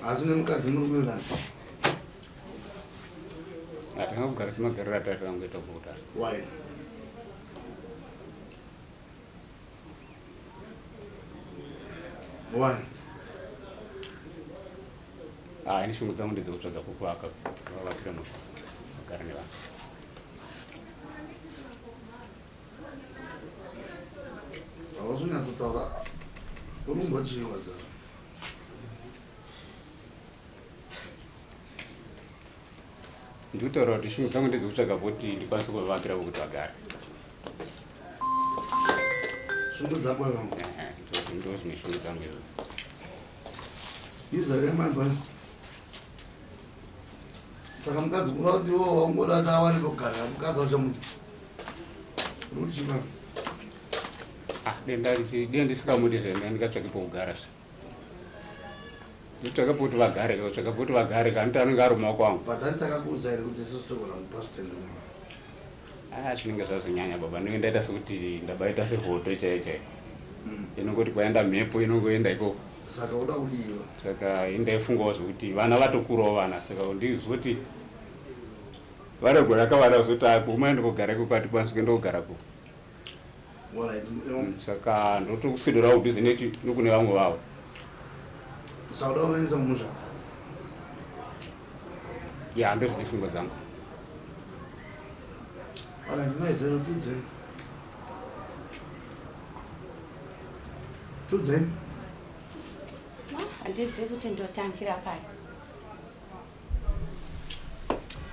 Asi nemukadzi muri kuwirirana? Hatina kugara semagariro atatangoita kuda. Why? Why? Ah, ini shungu dzangu ndedzekutsvaga kwekuvaka vavakire musha vagare nevanhu. Hausi kunyatsotaura uri kumbochiwa zvazvo. Ndikutaura kuti shungu dzangu ndedzekutsvaga poti ndikwanise kuvavakira vokuti vagare. Shungu dzako iwe. Ndo zvine shungu dzangu izvo. Izare manje. Saka mukadzi kuda kuti iwo waungoda kuti awane pekugara mukadzi wacho muti. Uri kuti chii Ah, denda ndisingamudi zve ndikatsvake pekugara zve. Nditsvake pekuti vagare, tsvake pekuti vagare kana kuti anenge ari mumaoko angu. But ani takakuudza here kuti isusu togona kupa stand mwana? Ah, chinenge zvazonyanya baba, ndinenge ndaita sekuti ndabaita sehoto chaiyo chaiyo. Inongoti kwaenda mhepo inongoenda ikoko. Saka uda kudiwa. Saka ini ndaifungawo zvekuti vana vatokurawo vana saka ndizoti varegora kavada kuzoti ako umaenda kogara ikoko hatikwanisi kuenda kogara ko. Saka ndotokuswederawo kudhuze neti nokune vamwe vavo. Saka uda kuvaendesa mumusha? Ya, ndozvine pfungwa dzangu. Alright, mai Zero, tudzeni. Tudzeni. Handizivi kuti ndotangira pai.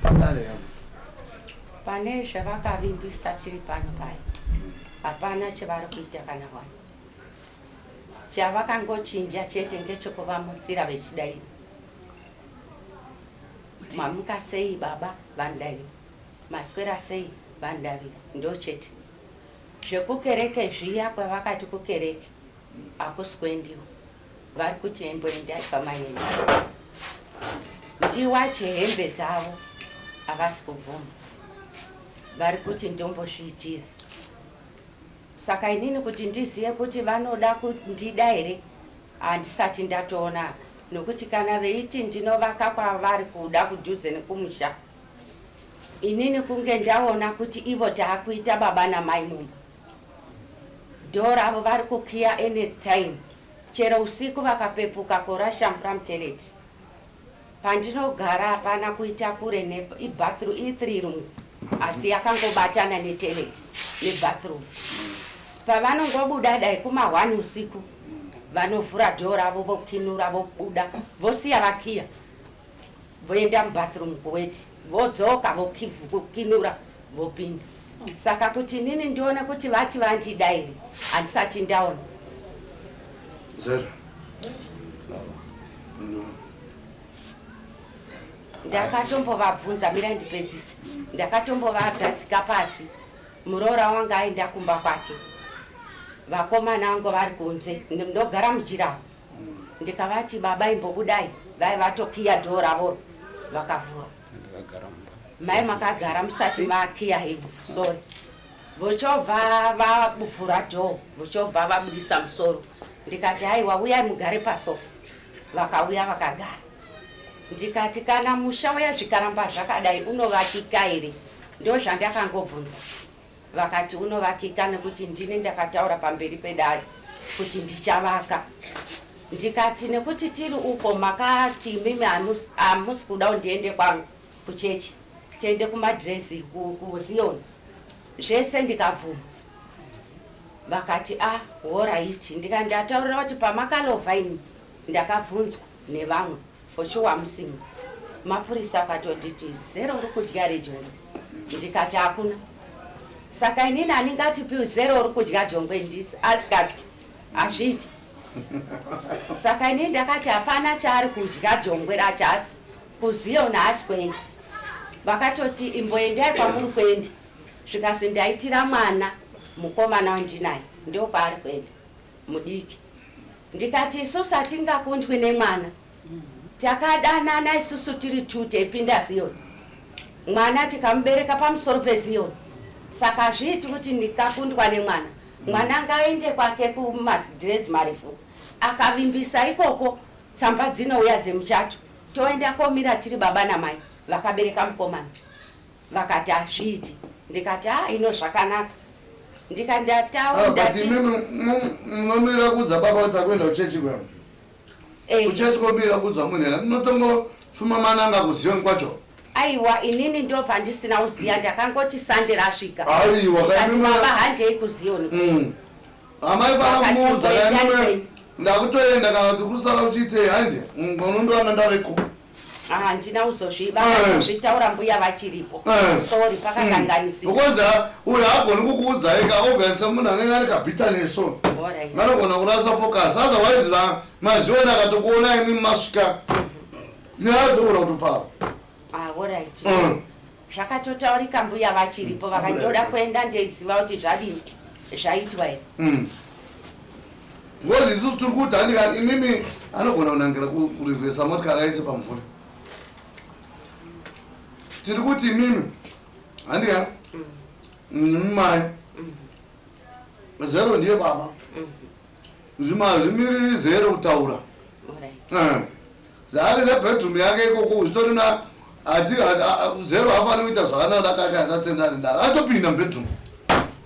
Padare yavo. Pane zvavakavimbisa tiri pano pai. Hapana chavari kuita kana wani. Chavakangochinja chete ngechekuvamutsira vechidaira. Mamuka sei baba vandavira. Maswera sei vandavira. Ndochete. Zvekukereke zviya kwavakati kukereke hakusi kuendiwa. Vari kuti imboendai kwamaenda. Ndiwache hembe dzavo havasi kubvuma. Vari kuti ndombozviitira. Saka inini kuti ndizive kuti vanoda kundida here handisati ndatoona nokuti kana veiti ndinovaka kwavari kuda kudhuze nekumusha inini kunge ndaona kuti ivo taakuita baba namai mumba. Door ravo vari kukiya anytime chero usiku vakapepuka korasha mvura mutoilet. Pandinogara hapana kuita kure ne ibathroom i three rooms asi yakangobatana netoilet nebathroom. Pavanongobuda dai kuma one usiku vanovhura door ravo vokinura vobuda vosiya vakiya voenda mubathroom kuweti vodzoka vokinura vopinda. Saka kuti inini ndione kuti vati vandida here handisati ndaona. Zero. Ndakatombovabvunza mirai ndipedzise. Ndakatombovagadzika pasi. Muroora wanga aenda kumba kwake. Vakomana vangu vari kunze. Ndogara mujirawo. Ndikavati baba imbobudai vai vatokiya dhoo ravo vakavhura. Mai makagara musati makiya henyu sorry. Vochobva vavhura dhoo vochobva vabudisa musoro. Ndikati haiwa uyai mugare pasofa. Vakauya vakagara. Ndikati kana musha uya zvikaramba zvakadai unovakika here? Ndozvandakangobvunza. Vakati unovakika nekuti ndini ndakataura pamberi pedare kuti ndichavaka. Ndikati nekuti tiri uko makati imimi hamusi kuda kuti ndiende kwangu kuchechi tiende kumadhirezi kuZion zvese ndikabvuma. Vakati a ah, horaiti ndikati ndataurira kuti pamakalovha ini ndakabvunzwa nevamwe For sure hamusimo. Mapurisa akatonditi zero uri kudya here jongwe? Ndikati hakuna. Saka inini handingatipi zero uri kudya jongwe ndisi asikadyi. Hazviiti. Saka inini ndakati hapana chaari kudya jongwe racho asi kuZion haasi kuenda. Vakatoti imboendai kwamuri kuenda. Zvikazwi ndaitira mwana mukomana wandinaye ndokwaari kuenda. Mudiki. Ndikati isusu hatingakundwi nemwana. Takadanana isusu tiri two teipinda Zion. Mwana tikamubereka pamusoro peZion. Saka hazviiti kuti ndikakundwa nemwana. Mwana ngaaende kwake kumadress marefu. Akavimbisa ikoko Tsamba dzinouya dzemuchato toenda komira tiri baba namai vakabereka mukomana. Vakati hazviiti. Ndikati ah ino zvakanaka. Ndikandataura Ah, but ndati imimi munomira kuudza baba kuti takuenda kuchechi kwa eh, kuchechi komira kuudza munhu here munotongoshuma mananga kuZion kwacho. Aiwa, inini ndo pandisina kuziya, ndakangoti Sande rasvika. Aiwa, Ndikati kaimimi- baba handei kuZion. Hamaifana Vakati kumuudza kuenda kaimimi kwenyu. ndakutoenda kana kuti kusara uchiitei handi unondowana ndareko. Ah, handina kuzozviba kuzvitaura mbuya vachiripo. Sorry, pakakanganisika. Because uyu haagoni kukuudzai ka, obviously munhu anenge ari kabhitta so Alright. vanogona kurasa focus. Otherwise maZion akatokuona imi masvika, nyaya dzogona kutopfava. Ah, alright. Zvakatotaurika mbuya vachiripo, vakandoda kuenda ndeiziva kuti zvadini, zvaitwa here. Because isusu tiri kuti handika imimi anogona kunangira kurivhesa motikari aise pamvura. Tiri kuti imimi handika imi mai zero ndiye baba, zvimazvimiriri zero kutaura. Alright. Zvaari zebedroom yake ikoko zvitorina hati zero hafaniri kuita zvakanaka kake asatendani ndaro atopinda mubedroom,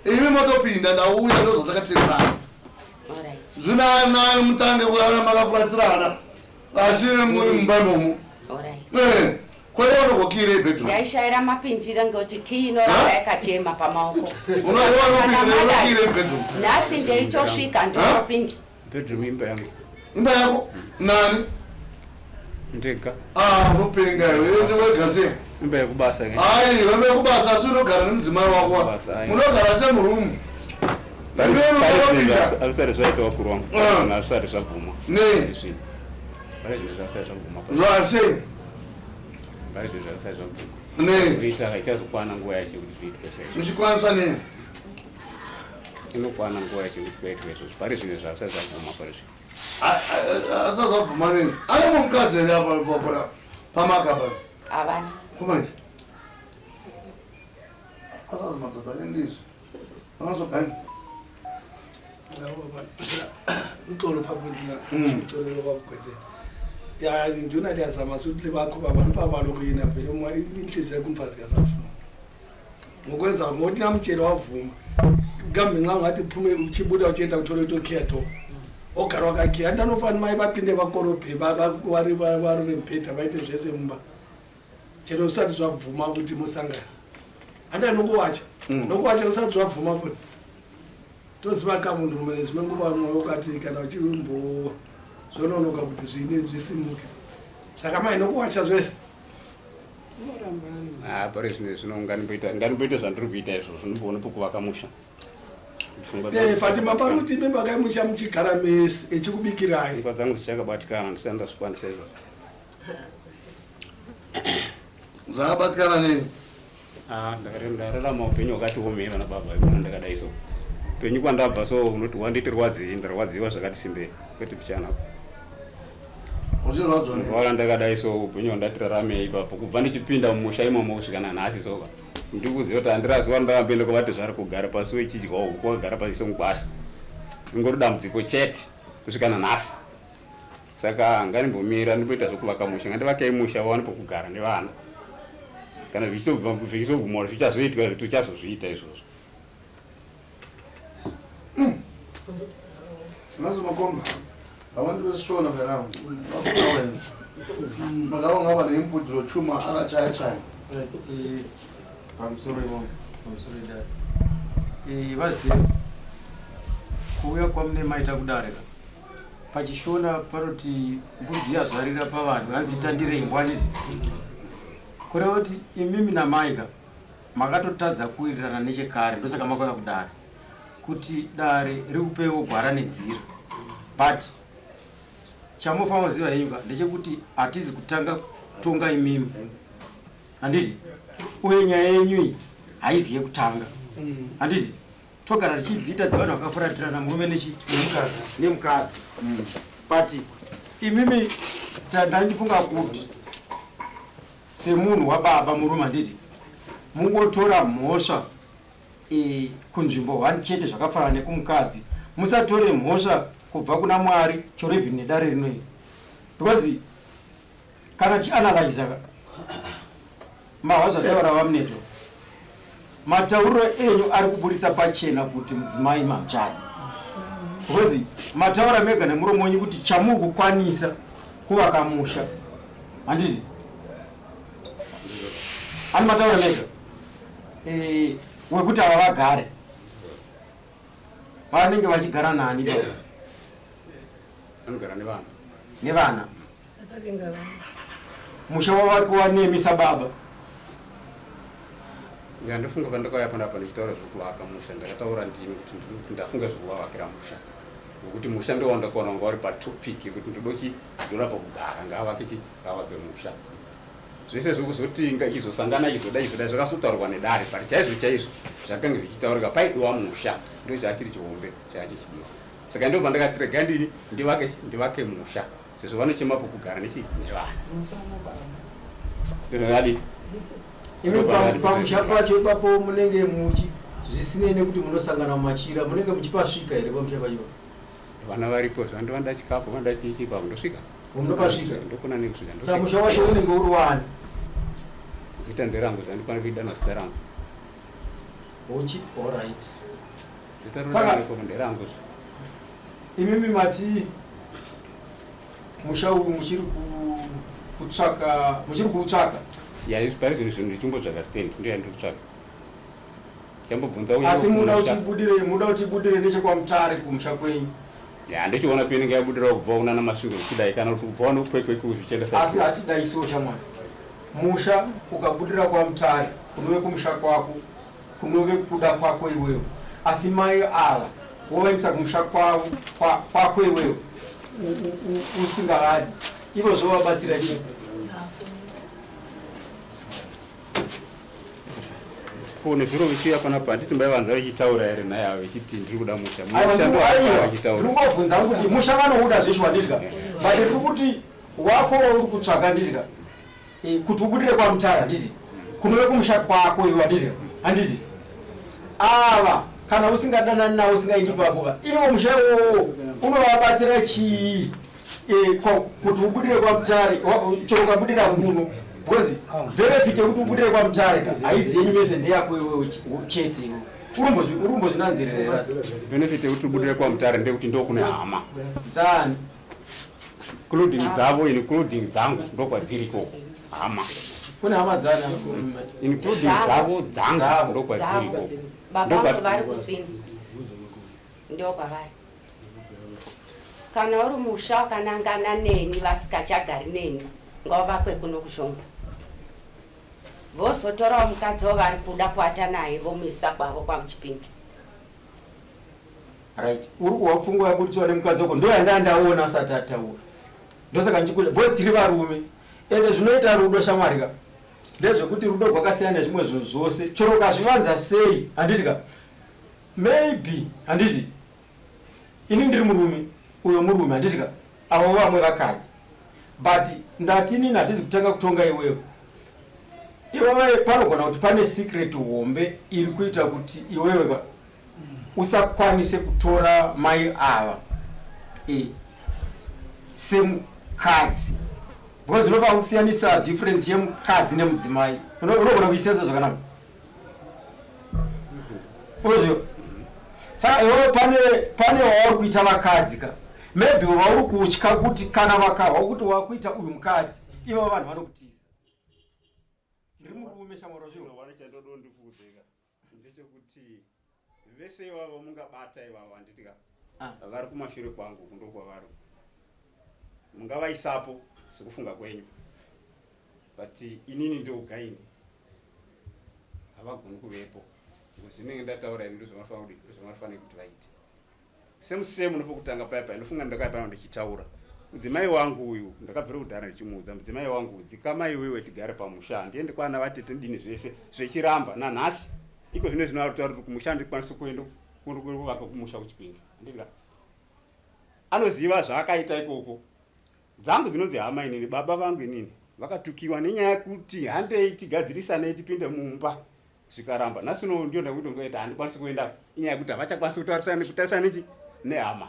imi motopinda, ndauya, ndozvatakatenderana. Alright. Zvinanani mutange kurara makafuratirana asi muri mumba imomo. Alright. Kwaiwanogokire bedroom. Ndaishayira mapindiro ngekuti kii inoramba yakachema pamaoko. Unokire bedroom. Nhasi ndeitosvika ndotopinda. Bedroom imba yangu. Imba yako nani? Ndega. Ah, unopenga iwe, wega sei? Imba yekubasa ke. Ai, wembe kubasa, asi unogara nemudzimai wako. Kubasa, ai. Munogara semurumu. Hazvisati zvaita, wakuru wangu. Hazvisati zvabvuma. Nei? Izvi pari zvino zvasati zvabvuma. Zvasei? Pari zvino zvasati zvabvuma. Nei? Kuita ichazokwana nguva yacho kuti zviitwe saizvo. Muchikwanisa nei? Inokwana nguva yacho kuti kuitwe izvozvo. Pari zvino zvasati zvabvuma pari zvino. Asazabvuma nei? Arimo mukadzi here apa pamakaba? Havana. Kumanje asazi madoda kendizvo angasobhani. Uxolo phambi kwenduna, uxolo babugwezela ya nduna, ndiyazama suthi bakho baba lubaba lokuyina vele inhliziyo yakho umfazi kasafuna ngokwenza ngokuthi namtshela wavuma kambe nxa ungathi phume uchibuda uchienda kutoilet okhiya door ogara wakakhiya anti anofani mai vapinde vakorobhe varore mubhedha vaite zvese mumba chero usati zvabvuma kuti musangana handi anokuwacha nokuwacha usati zvabvuma futi toziva ka munhurume nezvimwe nguva mwoyo ukati kana uchimbo zvononoka kuti zvine zvisimuke saka mai nokuwacha zvese. Ah, pari zvino zvino ngandimboita zvandiri kuita izvozvo, ndimboona pokuvaka musha. Pfungwa But mapari kuti imi makai musha muchigara mese echikubikirai. Pfungwa dzangu dzichakabatikana, ndisati ndazvikwanisa izvozvo. Zvakabatikana nei? Ah, ndararama upenyu hwakati omei vana baba ivona ndakadai so upenyu kwandabva so unoti wanditi rwadzei, ndarwadziwa zvakati simbei kwete pichana. Uchirwadzwa nei? Wala ndakadai so upenyu hwandati ipapo kubva ndichipinda mumusha imomo kusvika nanhasi soka ndikuziva kuti handirazuva ndakambenda kwavati zvari kugara pasi wechidya uku kwakagara pasi semukwasha ingori dambudziko chete kusvika nanhasi. Saka ngandimbomira ndimboita zvokuvaka musha, ngandivakei musha vawane pokugara nevana. Kana zvichizobvuma zvichazoitwa, tichazozviita izvozvo. Nazo makomba abantu besishona phela bafuna wena makaba ngaba ne-input lochuma akachaya chaya. Right, pamusoro imomo, pamusoro idai. Vaziva kuuya kwamune maita kudarika pachishona panoti mbudzi yazvarira pavanhu hanzi tandirei ngwanditi kureva kuti imimi namaika makatotadza kuwirirana nechekare, ndosaka makauya kudare kuti dare rikupewo gwara nenzira. But chamofanira kuziva henyu ka ndechekuti hatizi kutanga kutonga imimi, handiti? Uye nyaya yenyu iyi haizi yekutanga, handiti? Togara tichidziita dzevanhu vakafuratirana murume nemukadzi. But imimi ndandifunga kuti semunhu wababa murume, handiti, mungotora mhosva kunzvimbo one chete zvakafanana nekumukadzi. Musatore mhosva kubva kuna Mwari chorevhini nedare rino iri. Because kana tichianalyza ka mahwa zvataura vamuneto matauriro enyu ari kuburitsa pachena kuti mudzimai mamuchadi because mataura mega nemuromo wenyu kuti chamuri kukwanisa kuvaka musha handiti ani mataura mega eh, wekuti ava vagare vanenge vachigara nani baba Anogara nevana. Nevana. Musha wavakiwa nemi sababa. Ya ndofunga pandakauya panapa ndichitaura zvekuvaka musha ndakataura ndini kuti ndafunga zvekuvavakira musha ngokuti musha ndo wandakaona wanga uri patopic yekuti ndodochi ndoda pakugara ngaavake chi ngaavake musha zvese zvekuzoti izosangana izoda izoda zvakazotaurwa nedare but chaizvo chaizvo zvakange zvichitaurika paidiwa musha ndochachiri chihombe chachichidiwa Saka ndipo pandakati rega ndini ndivake ndivake musha sezvo vanochema pokugara nechi nevana. Ndozvakadi. Imi pamusha pacho ipapo munenge muchi zvisinei nekuti munosangana mumachira munenge muchipasvika here pamusha pacho? Vana varipo zvandovanda chikafu vanoda chichi ipapo ndosvika. Munopasvika? Ndokona nekusvika. Saka musha wacho unenge uri wani? Zita nderangu zvandikwana kuidana zita rangu. Uchi all right. Saka imimi mati musha uyu muchiri kutsvaka muchiri kuutsvaka? Ya izvi pari zvinhu zvinhu ndichimbotsvaka stand ndiyo yandiri kutsvaka. Chambobvunza uyu. Asi muda kuti ibudire muda kuti ibudire nechekwamutare kumusha kwenyu. Ya ndichiona painenge yabudirawo kubva kunana Masvingo zvichidai kana kuti kubva nokwekwe zvichienda sa. Asi hatidai so shamwari. Musha ukabudira kwaMutare kunove kumusha kwako kunove kuda kwako iwewe asi mai ava wovaendesa kumusha kwavo kwako iwewe usingavadi ivo zvovabatsira chii ko nezuro vechiuya panapa handiti mbaivanza vechitaura here nhai ava vechiti ndiri kuda musha musha ndovachitaura ndikungobvunza kuti musha vanouda zveshuwa ndidya but ndiri kuti wako wauri kutsvaga ndidya Eh, kuti ubudire kwamutara handiti kunove kumusha kwako iwe handiti handiti ava kana usingadanani navo usingaendi ipapo ka ivo musha iwowo unovabatsira chii eh, kuti ubudire kwamutare chero ukabudira kuno because benefit yekuti ubudire kwamutare ka haizi yenyu mese ndeyako iwewe chete iwe uri kumbozvinanzirira benefit yekuti ubudire kwamutare ndeyekuti ndokune hama dzani Including dzavo including dzangu ndokwadziri ikoko hama. Kune hama dzani? Including dzavo dzangu ndokwadziri ikoko. Baba vangu vari kusini ndokwavari. Kana uri musha wakanangana neni vasikachagari neni ngavakwe kuno kushongwe. Vozotorawo mukadzi wavari kuda kuata naye vomuisa kwavo kwamuchipinge. Right. Uri kuhwa pfungwa yaburitswa nemukadzi wako ndo yanda ndaona asati ataura. Ndosaka ndichikuti boys tiri varume. Ende zvinoita rudo shamwari ka. Ndezvekuti rudo rwakasiyana nezvimwe zvinhu zvose. Chero ukazvivanza sei handiti ka. Maybe handiti ini ndiri murume uyo murume handiti ka avo vamwe vakadzi but ndati inini handisi kutanga kutonga iwewe iwewe panogona kuti pane secret hombe iri kuita kuti iwewe ka usakwanise kutora mai ava e, semukadzi because unofanira kusiyanisa difference yemukadzi nemudzimai unogona kuisiyanisa zvakanaka unoziva saka iwewe pane pane wauri kuita vakadzi ka maybe wauri kutya kuti kana vakahwa kuti wakuita uyu mukadzi ivo vanhu vanokutiza ndiri murume shamwari wazvio ndechekuti vese ivavo mungabata ivavo handiti ka ah. vari kumashure kwangu kundokwavari mungavaisapo sekufunga kwenyu but inini ndoga ini havagoni kuvepo because zvinenge ndataura ini ndozvavanofanira kudii ndozvavanofanira kuti vaite Same same nepokutanga paya paya ndofunga ndakauya pano ndichitaura mudzimai wangu uyu ndakabvira kudhara ndichimuudza mudzimai wangu dzikama iwewe tigare pamusha handiende kwana vatete ndini zvese zvechiramba nanhasi iko zvino zvino aritaura kuti kumusha handikwanisi kuenda kuvaka kumusha kuchipinge handika anoziva zvaakaita ikoko dzangu dzinonzi hama inini baba vangu inini vakatukiwa nenyaya yekuti handei tigadzirisanei tipinde mumba zvikaramba nhasi uno ndiyo ndakuti handikwanisi kuenda inyaya yekuti havachakwanisi kutarisana kutarisana nechi nehama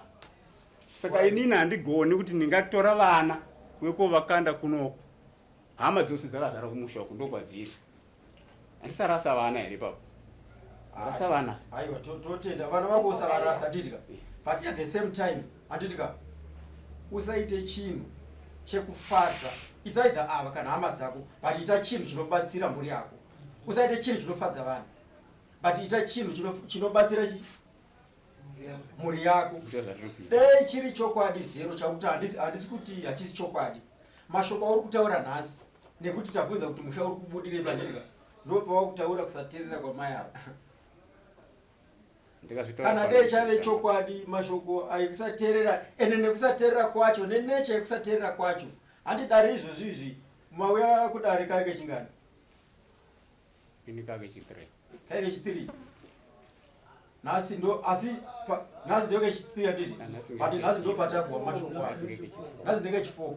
saka inini handigoni kuti ndingatora vana Kuye kovakanda kunoku. Hama dzose dzakazara kumusha uku ndokwadziri. Handisarasa vana here ipapo? Rasa vana. Aiwa totenda vana vako usavarasa handiti ka. But at the same time handiti ka usaite chinhu chekufadza it's either ava kana hama dzako but ita chinhu chinobatsira mhuri yako. Usaite chinhu chinofadza vanhu but ita chinhu chinobatsira chi mhuri yako. Dei chiri chokwadi zero chakuti handisi kuti hachisi chokwadi. Mashoko auri kutaura nhasi nekuti tabvunza kuti musha uri kubudirei pandika ndopawakutaura kusateerera kwamai ava. Kana dei chave chokwadi mashoko aekusateerera ende nekusateerera kwacho nenecha yekusateerera kwacho handi dare izvozvi izvi mauya kudare kave kechingani? Ini kave chithree. Kave chithree. Nhasi ndo asi nhasi ndo kechithree handiti? But nhasi ndo patakuwa mashoko aya. Nhasi ndo kechifour.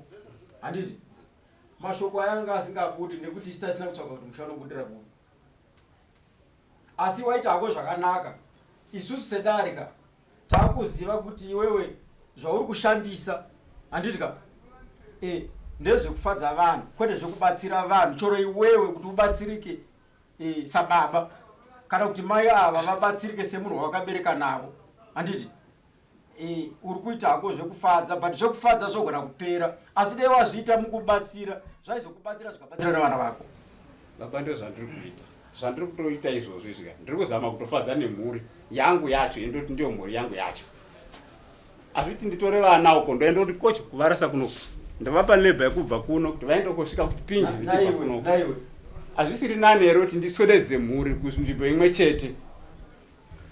Handiti? Mashoko aya anga asingabudi nekuti isu tasina kutsvaga kuti musha unobudira kupi. Asi waita hako zvakanaka. Isusu sedare ka takuziva kuti iwewe zvauri kushandisa handiti ka e, ndezvekufadza vanhu kwete zvekubatsira vanhu choro iwewe kuti ubatsirike e, sababa kana kuti mai ava vabatsirike semunhu wawakabereka navo handiti e, uri kuita hako zvekufadza but zvekufadza zvogona kupera asi dai wazviita mukubatsira zvaizokubatsira zvikabatsira nevana vako. Baba ndozvandiri kuita zvandiri kutoita izvozvo izvi ka ndiri kuzama kutofadza nemhuri yangu yacho indoti ndiyo mhuri yangu yacho azviti nditore vana uko ndoenda kuti kochi kuvarasa kuno ndavapa labor yekubva kuno kuti vaende kusvika kuchipinge ndichibva kuno hazvisiri nani here kuti ndiswededze mhuri kunzvimbo imwe chete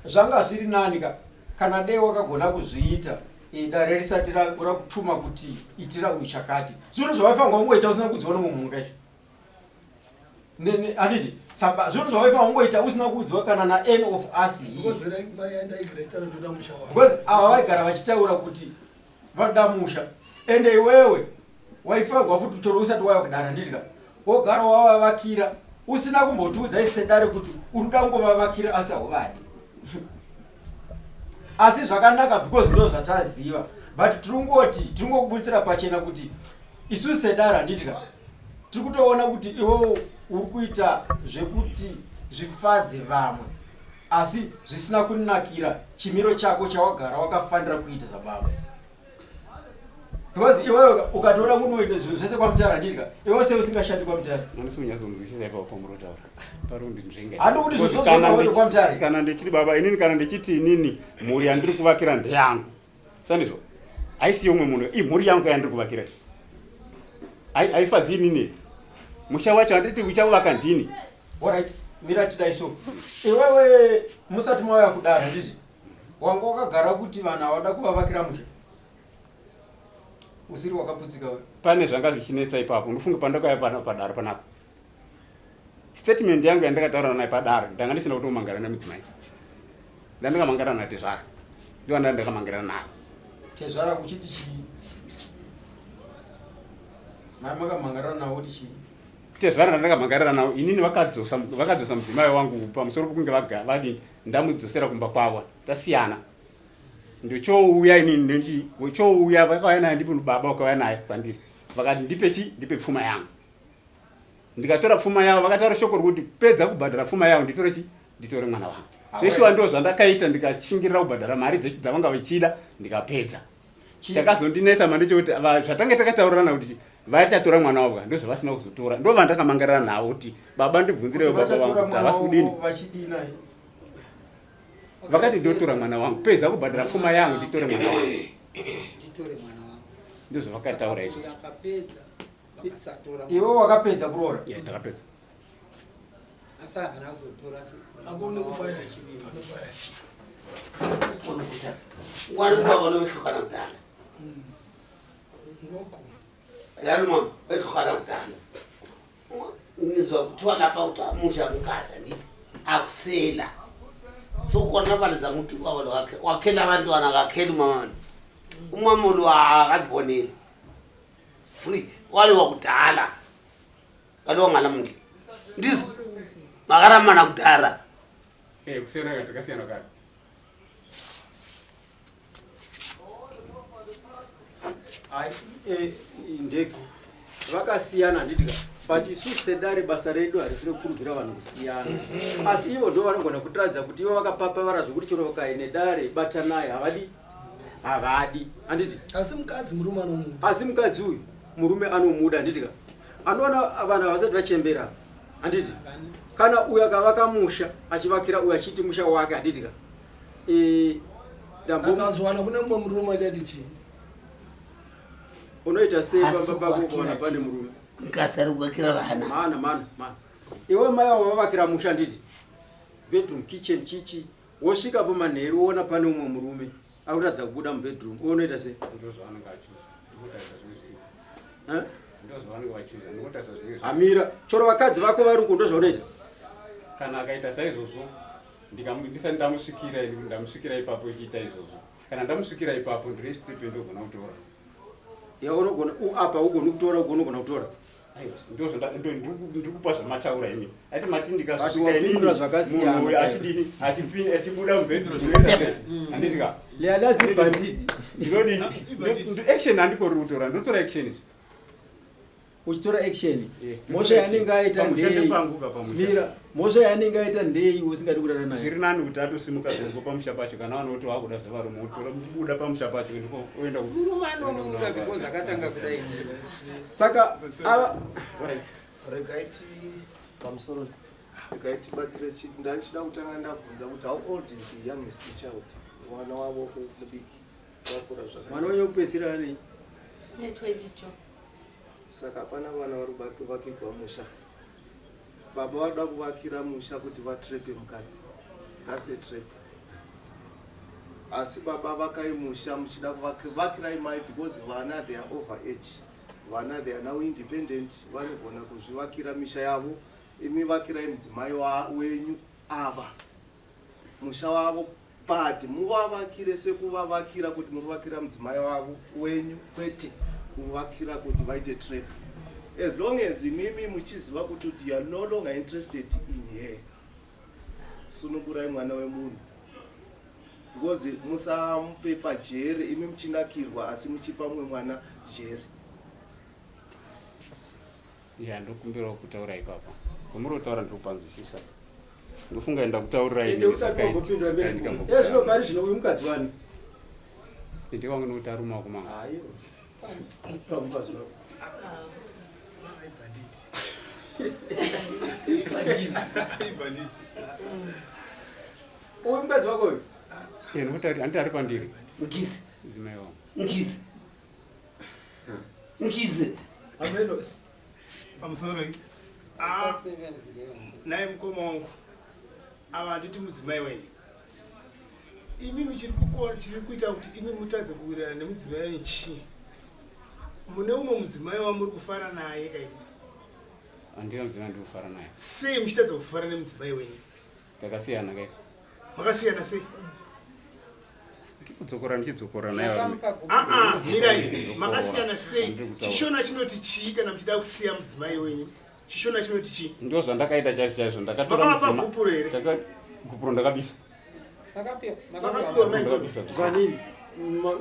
Zvanga zviri nani ka kana dei wakagona kuzviita eh, dare risati rakutuma kuti itira uyu chakati. Zvinhu zvawaifanirwa kungoita usina kuudzwa nomumwe munhu kaizvi. Handiti saba zvinhu zvawaifanirwa kungoita usina kuudzwa kana na any of us here. Because ava vaigara vachitaura kuti vanoda musha ende iwewe waifanirwa futi chero usati wauya kudare handiti ka wogara wavavakira usina kumbotiudza isi sedare kuti unoda kungovavakira asi hauvadi asi zvakanaka because ndo zvataziva but tirikungoti tirikungokubuditsira pachena kuti isusu sedare handiti ka tiri kutoona kuti iwewo uri kuita zvekuti zvifadze vamwe asi zvisina kunakira chimiro chako chawagara wakafanira kuita sababa because iwewe ukatoona kunoita zvinhu zvese kwamutara handiti ka iwewe sei usingashandi kwamutara handisi kunyatsonzwisisa ipapo pamurotaura pari kundinzvenga handi kuti zvinhu zvose kwamutare kana ndichiti baba inini kana ndichiti inini mhuri yandiri kuvakira ndeyangu sandizvo haisi yomwe munhu imhuri yangu yandiri kuvakira haifadzi inini musha wacho handiti uchavaka ndini Alright, mira tidai so. Iwewe musati mauya kudare handiti? Wanga wakagara kuti vanhu havada kuvavakira musha. Usiri wakaputsika wewe. Pane zvanga zvichinetsa ipapo. Ndofunga pandakauya pano padare panapa. Statement yangu yandakataura naye padare ndanga ndisina kutomangara nemudzimai. Ndandakamangara natezvara. Ndivo ndandakamangira navo. Tezvara kuchiti chii? Mai makamangarana navo kuti chii? Tezvara ndandakamangarira navo inini vakadzosa vakadzosa mudzimai wangu pamusoro pokunge vaga vadini ndamudzosera kumba kwavo tasiyana ndochouya inini ndochi chouya vakauya naye ndipo baba vakauya naye kwandiri vakati ndipe chi ndipe pfuma yangu ndikatora pfuma yavo vakataura shoko rokuti pedza kubhadhara pfuma yavo nditore chi nditore mwana wangu zveshuwa ndo zvandakaita ndikashingirira kubhadhara mari dzechi dzavanga vachida ndikapedza Chakazondinetsa manje chekuti zvatange takataurirana kuti vachatora mwana wavo ka ndozvavasina kuzotora ndovandakamangarira navo kuti baba ndibvunzirewo baba vangu kuti havasi kudini vakati ndotora mwana wangu pedza kubhadhara pfuma yangu nditore mwana wangu ndozvavakataura izvo iwe wakapedza kuroora ndakapedza asi havana kuzotora wari baba vanovehlukana kudala laluma vehlukana kudala ngizwa kuthiwa lapha kuthiwa musha mukadzi andithi akusela sokhona baleza ukuthi ubaba lo wakhe wakhela abantwana akakheli umama lo umama lo akaziboneli free waliwa kudala Kaliwa ngalamuhla. Ndizvo. Makaramana kudhara. Eh, kusiyana kati kasiyana kati. Hai, eh, index vakasiyana handiti ka but isusu sedare basa redu harisi rekukurudzira vanhu kusiyana asi ivo ndo vanogona kutiratidza kuti ivo vakapapavara zvekuti chero vakaine dare batanai havadi havadi handiti Asi mukadzi murume anomuda. Asi mukadzi uyu murume anomuda handiti ka anoona vanhu havasati vachembera handiti kana uyu akavaka musha achivakira uyu achiti musha wake handiti ka Eh, ndambo Akazowana kune mumwe murume achati chii? Unoita sei Asi pamba pako kuvakira ukaona pane chii? murume? Mukadzi ari kuvakira vana. Mana mana mana. Iwe mai avo vavakira musha nditi. Bedroom, kitchen, chichi. Wosvika po manheru woona pane umwe murume akuratidza kubuda mubedroom. Iwe unoita sei? Ndozvavanenge vachuza. Ndinotarisa zvinhu zviripo. Eh? Ndozvavanenge vachuza. Ndinotarisa zvinhu zviripo. Amira, choro vakadzi vako vari uko ndozvaunoita. Kana akaita saizvozvo ndisati ndamusvikira ini ndamusvikira ipapo ichiita izvozvo. Kana ndamusvikira ipapo ndine step yandogona kutora. Ya unogona apa ugoni kutora unogona kutora. Aiwa ndozvo ndikupa zvamataura imi. Aiti mati ndikazosvika But inini wapindura zvakasiyana. munhu uyu achidini achibuda mubedroom zvinoita sei? Handiti ka? Lealazi bandit. Ndinodini? Action handikori kutora, ndotora action izvi. Uchitora action. Yeah. Mhosva yaanenge aita Pamusha ndei? ndepangu ka pamusha. Mira, mhosva yaanenge aita ndei usingadi kurara naye? Zviri nani kuti atosimuka zongo pamusha pacho kana vanoti wakuda zvevarume wotora buda pamusha pacho ndiko oenda ku- Murume anomuda because akatanga kudai. Saka ava Regai ti pamusoro regai tibatsire chi ndachida kutanga ndabvunza kuti how old is the youngest child mwana wavo mudiki wakura mwana zvakanaka wenyu wekupedzisira anei? Ne 22. Saka hapana vana vari kuvakirwa musha. Baba vanoda kuvakira musha kuti vatrepe mukadzi. That's a trap. Asi baba vakai musha muchida kuvakirai mai because vana they are over age. Vana they are now independent, vanogona kuzvivakira misha yavo. Imi vakirai mudzimai wenyu ava musha wavo but muvavakire sekuvavakira kuti muri kuvakira mudzimai wavo wenyu kwete kuvakira kuti vaite trap. As long as imimi muchiziva kuti kuti you are no longer interested in her, sunungurai mwana wemunhu because musamupe pajeri imi muchinakirwa asi muchipa mumwe mwana jeri. Ya, ndokumbirawo kutaura ipapo. Kwamuri kutaura ndiri kupanzwisisa. Ndofunga ndakutaurirai Ende inini usati zvakaiti- wambopindura mberi. kandikambokuta. Eh zvino pari zvino uyu mukadzi wani? Ndi wangu nokuti arume wako manga. Hayo. Pamukadzi wako. Uyu mukadzi wako uyu? Eh, nokuti handiti ari pandiri. Ngizi. Mudzimai wangu. Ngizi. Ngizi. Ameno. Pamusoro iyi. Ah, naye mukoma wangu ava handiti mudzimai wenyu imimi chiri chiri kuita kuti imi mutadze kuwirirana nemudzimai wenyu chii? Mune umwe mudzimai wamuri kufara naye kaini? Handina mudzimai ndiri kufara naye. Sei muchitadza kufara nemudzimai wenyu? Takasiyana kaizvo. Makasiyana sei? Ndikudzokora ndichidzokora naye varume. Aa, mirai, makasiyana sei? Ndiri kutaura. Chishona chinoti chii kana muchida kusiya mudzimai wenyu? Chishona chinoti chii? Ndo zvandakaita chaizvo chaizvo ndakatora Makavapa mudzima- gupuro here? Gupuro ndakabisa. Makapiwa mai Ndakabisa. Zvanini?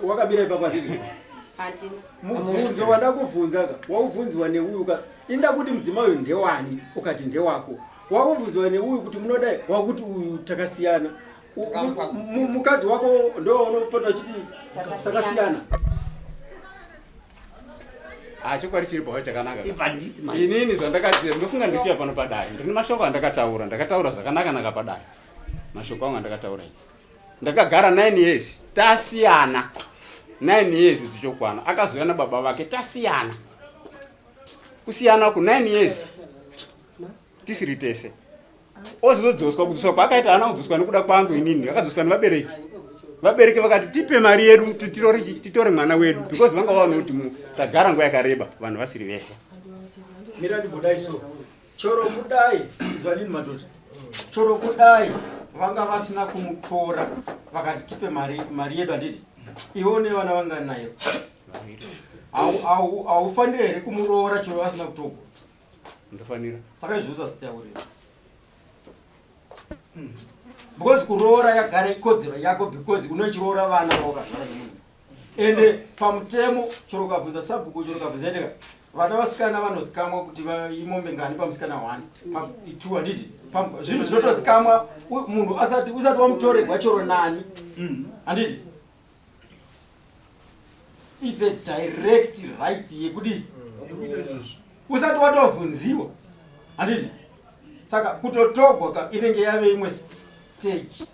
Wakabira ipapo handiti? Handina. Mubvunzo wandakubvunza ka, wakubvunziwa neuyu ka. Inda kuti mudzimai uyu ndewani, ukati ndewako. Wakubvunziwa neuyu kuti munodai, wakuti uyu takasiyana. Mukadzi wako ndo unopota uchiti takasiyana. Ah, chokwadi chiri pawo chakanaka. Ibanditi manje. Inini zvandakati ndofunga ndichiya pano padare. Ndine mashoko andakataura, ndakataura zvakanaka naka padare. Mashoko angu andakataura iyi. Ndakagara 9 years tasiyana. 9 years tichokwana. Akazouya nababa vake tasiyana. Kusiyana ku 9 years tisiri tese. Ozodzoswa kudzoswa kwaakaita haana kudzoswa nekuda kwangu inini, akadzoswa nevabereki. Vabereki vakati tipe mari yedu titore mwana wedu because vanga vaona kuti tagara nguva yakareba vanhu vasiri vese. Mira ndibudai so. Choro kudai, izwanini madhodha. Choro kudai vanga vasina kumutora vakati tipe mari yedu handiti. Iwe une vana vangani nayo? Haufaniri here kumuroora choro vasina kutorwa? Ndofanira. Saka izvi usazitaurira. Because kuroora yagara ikodzero yako because unochiroora vana vawakazvara nemunhu. Ende pamutemo chero ukabvunza sabhuku chero ukabvunza endeka vana vasikana vanozikamwa kuti imombe ngani pamusikana one two handiti zvinhu zvinotozikamwa munhu asati usati wamutoregwa chero nani handiti it's a direct right yekudii usati watovhunziwa handiti saka kutotogwa ka inenge yave imwe stage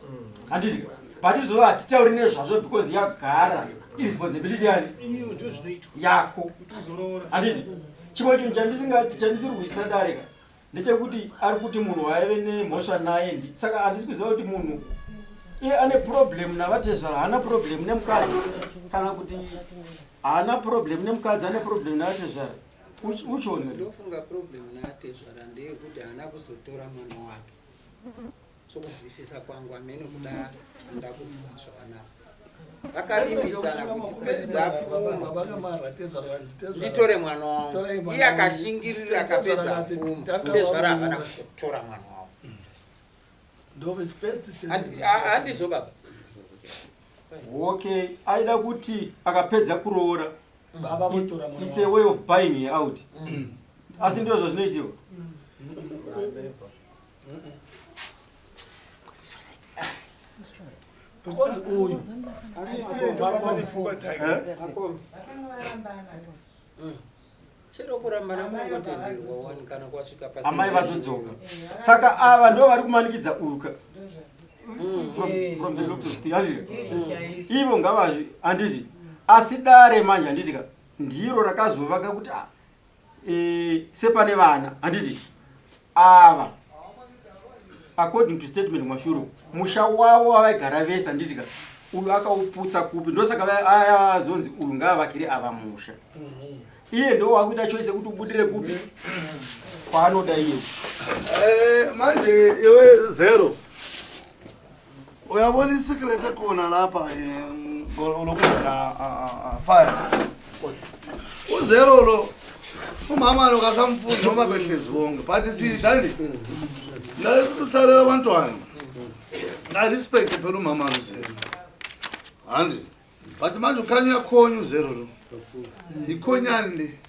handiti but izvozvo hatitauri nezvazvo because yagara iresponsibility yani yako handiti chimwe chinhu chandisiri kuisa dare ka ndechekuti ari kuti munhu waive nemhosva naye ndi saka handisi kuziva kuti munhu iye ane problem navatezvara haana problem nemukadzi kana kuti haana problem nemukadzi ane problem navatezvara uchiona ndofunga problem naatezvara ndeyekuti haana kuzotora mwana wake sokunzwisisa kwangu amene kuda ndakunzwa zvakanaka vakavimbisana kuti pedza pfuma nditore mwana wangu iye akashingirira akapedza pfuma tezvara havana kuzotora mwana wavo handizvo baba okay aida kuti akapedza kuroora it's a way of buying her out asi ndizvo zvazvinoitiwa because uyu chero kurambana kunongotenderwa wani kana kwasvika pasi amai vazodzoka saka ava ndo vari kumanikidza uka from the looks of the handiti ivo ngavazvi handiti asi dare manje handiti ka ndiro rakazovaka kuti ah, sepane vana handiti ava according to statement kumashure musha wavo wavaigara vese handiti ka uyu akauputsa kupi ndosaka aya azonzi uyu ngaavakire ava musha iye ndo wakuita choice yekuti ubudire kupi kwaanoda iye manje iwe zero uyabona isikret ekhona lapha lokuzana fire uzero lo umama lo kasamfundi noma behlezi bonke but sithandi nahlalela abantwana ngarespect phela umama lo zero handi but manje ukhanya uyakhonya uzero lo yikhonyani le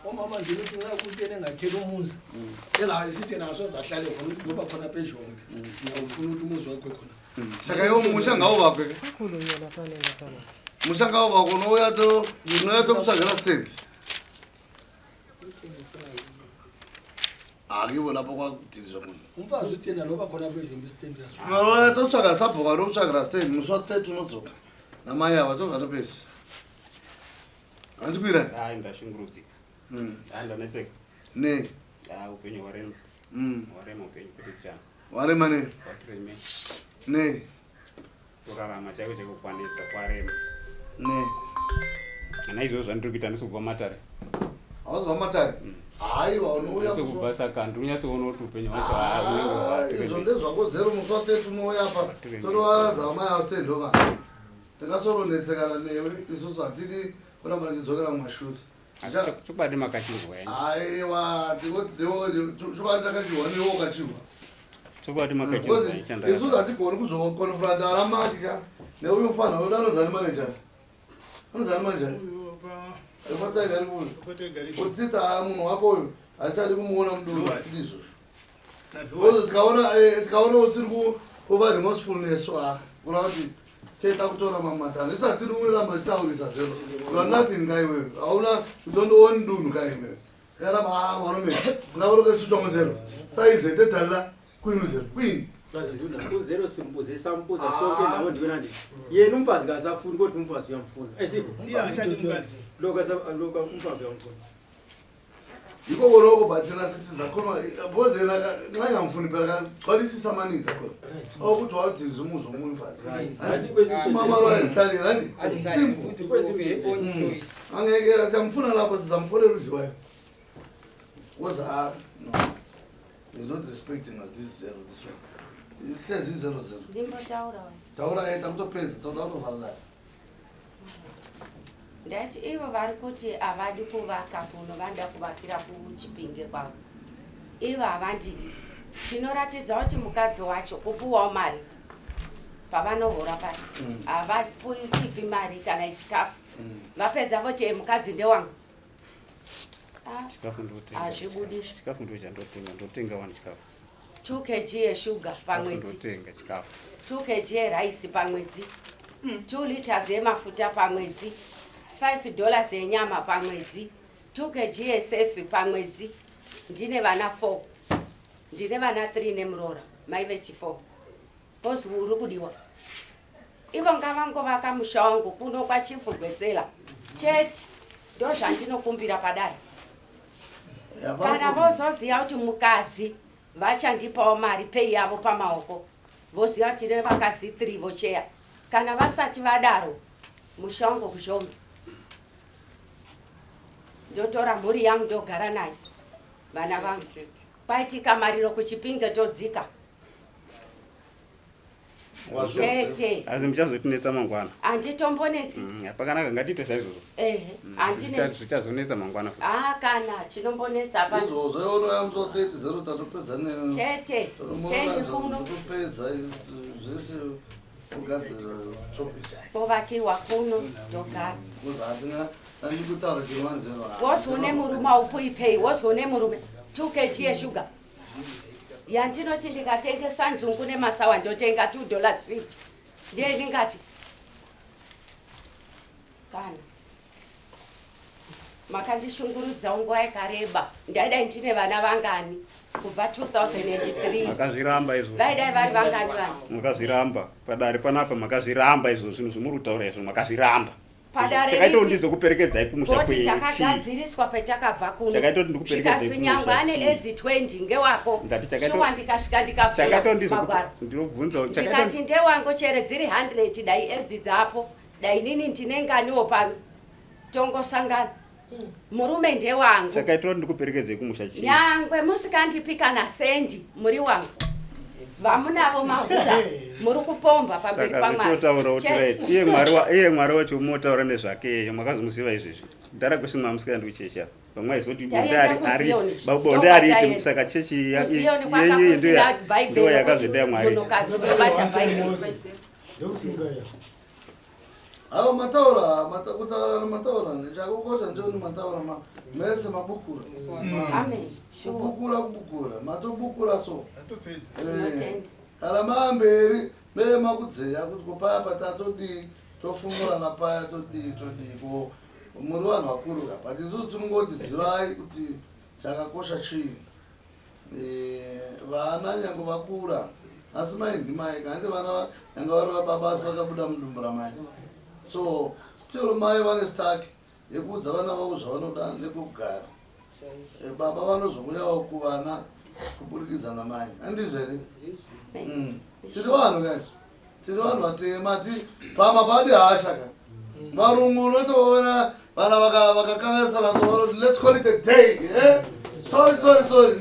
Umama nje uthi nxa ukuthi yena engakhela umuzi engasithi yena asoze ahlale khona ukuthi ngoba khona phezhombe ngiyawufuna ukuthi umuzi wakhe khona saka iwo musha ngauvakwe ke musha ngauvakwe unouya tokutsvagira stand akivo lapho kwakudilizwa munhu umfazi uthi yena loba khona phezhombe isitendi yaso Unouya totsvaga sabhuka rokutsvagira stand musi wa30 unodzoka namai ava tobva topedza handikwira Hayi ndashungurudzika. Hayi ndanetseka. Nei? Ah upenyu hwarema. Hwarema upenyu kwete kuchana. Warema nei? Watireme. Nei? Kurarama chaiko chaiko kwanetsa kwarema. Nei? Naizvozvo zvandiri kuita handisi kubva matare. Hauzwa matare? Haiwa unouya Handisi kubva saka ndiri kunyatsoona kuti upenyu hwacho haa unenge Ah, izvo ndezvako zero musi wa30 unouya apa tonovaradza amai ava stand ova tingasoronetsekana newe isusu hatidi kuramba tichidzokera mumashure Chokwadi makachirwa yani. Aiwa chokwadi takachirwa newe ukachirwa Chokwadi makachirwa Because isusu hatigoni kuzokonfronta ana maki ka neuyu mufana uyu anonzani manager anonzani manager fatagari uyu utiti haa munhu wako uyu hatichadi kumuona mudunhu hatidi izvozvo because tikaona usiri kuva remorseful nesu a kureva kuti toita kutora mamatano isi hatiri unoramba chitaurisa zero you are nothing ka iwewe hauna you don't own dunhu ka iwewe tikaramba a varume singavaroke suchongo zero saize tedhalila kwini zero kwini uzero simbuze sambuza sonke ndawo ndiwena ndi yena umfazi kasafuni kodwa umfazi uyamfuna esipho Iye akachadi mukadzi. Loka umfazi uyamfuna yiko koloko but thina sithi zakhuluma because yena nxa engamfuni phela kagcwalisisa amaninzi akhona okuthi wadiliza umuzi womunye umfazi umama lo ayezihlalile andi simple angeke siyamfuna lapho sizamfonela udliwayo because ah no he's not respecting us this zero this one ihlezi zero zero Ndimbotaura wena. Taura ita kutopedza tauda kutovharana Ndati ivo vari kuti havadi kuvaka kuno vanoda kuvakira kuchipinge kwavo ivo havandidi chinoratidza kuti mukadzi wacho kupuwawo mari. Pavanohora paya havapuitipi mari kana yechikafu. Vapedza voti "Eh, mukadzi ndewangu." Ah, Chikafu ndotenga. Hazvibudi. Chikafu ndo chandotenga, ndotenga wani chikafu. 2 kg yeshuga pamwedzi. Ndotenga chikafu. 2 kg yeraisi pamwedzi, 2 liters yemafuta pamwedzi, $5 yenyama pamwedzi, 2 kg yesefi pamwedzi. Ndine vana 4, ndine vana 3 nemuroora, mai vechi 4. Kozi uri kudiwa ivo ngavangovaka musha wangu kuno kwachifu Gwesela chete. Ndo zvandinokumbira padare. Kana vozoziva kuti mukadzi vachandipawo mari pei yavo pamaoko, voziva kuti tine vakadzi 3 vocheya. Kana vasati vadaro, musha wangu kuZhombe, ndotora mhuri yangu, ndogara nayo, vana vangu. Kwaitika mariro kuChipinge, todzika chete. Asi muchazotinetsa mangwana. Handitombonetsi. Pakanaka, ngatiite saizvozvo. Ehe, handinetsi. Zvichazonetsa mangwana futi. Ah, kana chinombonetsa pa Izvozvo iwonoya musi wa 30 zero tatopedza. Chete, stendi kuno. Topedza zvese, kugadzira topic. Povakiwa kuno, ndogara. Because hatina andikutaura chinowanzero. Wozi une murume aupuipei, wozi une murume 2 kg yeshuga yandinoti ndikatengesa nzungu nemasawa ndotenga $2.50, ndiye ndingati kana makandishungurudzawo nguva yakareba. Ndaidai ndine vana vangani kubva 2003? Makazviramba izvozvo. Vaidai vari vangani vana? Makazviramba padare panapa, makazviramba izvozvo. Zvinhu zvimuri kutaura izvo makazviramba. Padare Chakaita kuti ripi? ndizokuperekedzai kumusha Koti kwenyu chii? takagadziriswa petakabva kuno. Chakaita kuti ndikuperekedzei Zvikasi nyangwe kumusha ane chii? edzi 20 ngewako. Ndati chakaita- Shuwa ndikasvika Chakaita ndikavhura kuti magwaro, ndinobvunza chakaita ndikati ndewangu, chere dziri 100, dai edzi dzapo, dai nini ndine nganiwo pano, tongosangana. Murume ndewangu. Chakaita kuti ndikuperekedzei kumusha chii? Nyangwe musikandipi kana sendi, muri wangu. Vamunavo mahura, muri kupomba pamberi Saka paMwari. zvitotaura kuti Chete. right, iye Mwari iye Mwari wacho mumotaura nezvake iyeyo makazomuziva izvezvi. Ndara kwese mwamusikaendi kuchechi apa, vamwe aizoti bonde Taenda ari ari kuZiyoni. bonde ariiti. Ndokwataenda. Saka chechi KuZiyoni yenyu kwakakusina ndo Bhaibheri yakazoenda yaMwari. Munhukadzi unobata Bhaibheri. Ndokufunga ya. Avo mataura kutaura mataura, chakokosha ndechekuti mataura mese mabukura. Amen. Sure. Kubukura, kubukura, matobukura so. Atopedza. Tinotenda. Kana maamberi mere makudzeya kuti kopaya patatodii, tofumurana paya, todii todii, ko muri vanhu vakuru ka. But isusu tinongoti zivai kuti chakakosha chii. Vana nyange vakura, asi mai ndimai. Kandi vana nyange vari vababa, asi vakabuda mudumbu ramai, so still mai vane stake yekuudza vana vavo zvavanoda nekugara. Baba vanozouyawo kuvana kuburikidza namai, handizvo here? Tiri vanhu guys, tiri vanhu vatema, ti pama padi hasha ka. Varungu unotoona vana vakakanganisana so vanoti, "Let's call it a day, eh? Sorry, sorry, sorry."